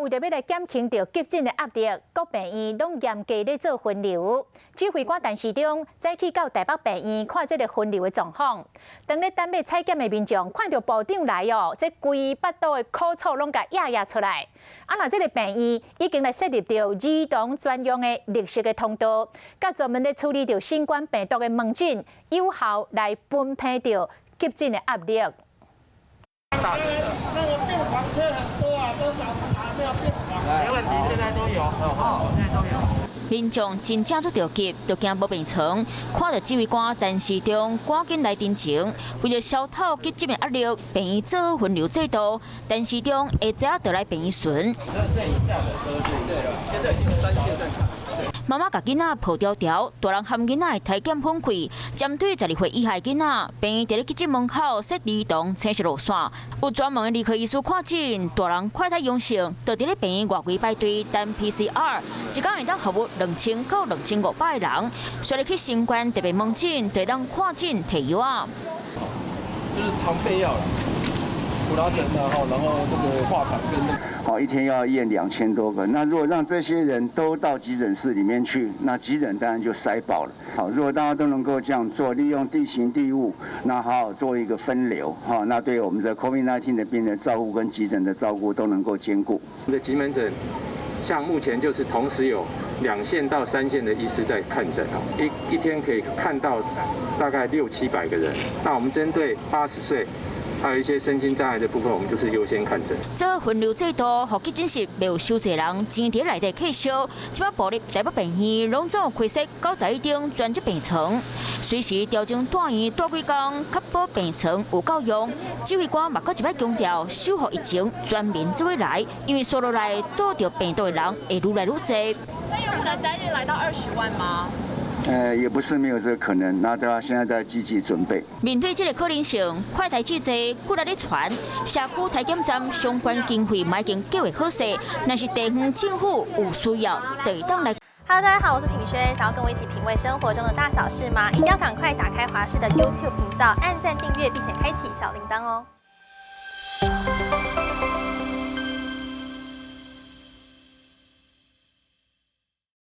為著欲來減輕著急診的壓力，各病院攏嚴格咧做分流。指揮官陳時中早起到台北病院看這个分流的狀況。當咧等欲採檢的民眾看著部長來哦，這規腹肚的苦楚攏共掖掖出來。啊，若這个病院已經來設立著兒童專用的綠色的通道，佮專門咧處理著新冠病毒的門診，有效來分配著急診的壓力。那個病房車很多啊，都找沒有病房。沒問題，現在都有，好，現在都有。民眾真正足著急，就驚無病床。看著指揮官陳時中趕緊來偵前，為著消透急診的壓力，病院做分流制度。陳時中下早就來病院巡。現在已經三線在搶。媽媽共囡仔抱牢牢，大人含囡仔會體檢分開。針對12歲以下囡仔，病院佇咧急診門口設兒童青色路線，有專門的兒科醫師看診。大人快篩陽性，就佇咧病院外圍排隊等 PCR，一工會當服務2000到2500個人。所以去新冠特別門診，就會當看診提藥仔。就是常備藥啦，普拿疼啊，然後這個化痰跟那個。好，一天要驗2000多個。那如果讓這些人都到急診室裡面去，那急診當然就塞爆了。好，如果大家都能夠這樣做，利用地形地物，那好好做一個分流，哈，那對我們的 COVID-19 的病人照顧跟急診的照顧都能夠兼顧。我們的急門診，像目前就是同時有2線到3線的醫師在看診哦，一天可以看到大概六七百個人。那我們針對80歲，還有一些身心障礙的部分，我們就是優先看診。這分流制度，予急診室袂有傷濟人，錢佇內底客燒。這擺部立台北病院攏總開設91張專職病床，隨時調整住院蹛幾工，確保病床有夠用。指揮官嘛閣一擺強調，守護疫情，全民做伙來，因為紲落來著著病毒的人會愈來愈濟。那有可能單日來到20萬嗎？也不是沒有這個可能，那大家現在在積極準備。面對這个可能性，快篩試劑過來咧傳，社區體檢站相關經費嘛已經計劃好勢，若是地方政府有需要，就會當來。 Hello，大家好，我是品軒，想要跟我一起品味生活中的大小事嗎？一定要趕快打開華視的 YouTube 頻道，按讚訂閱，並且開啟小鈴鐺哦。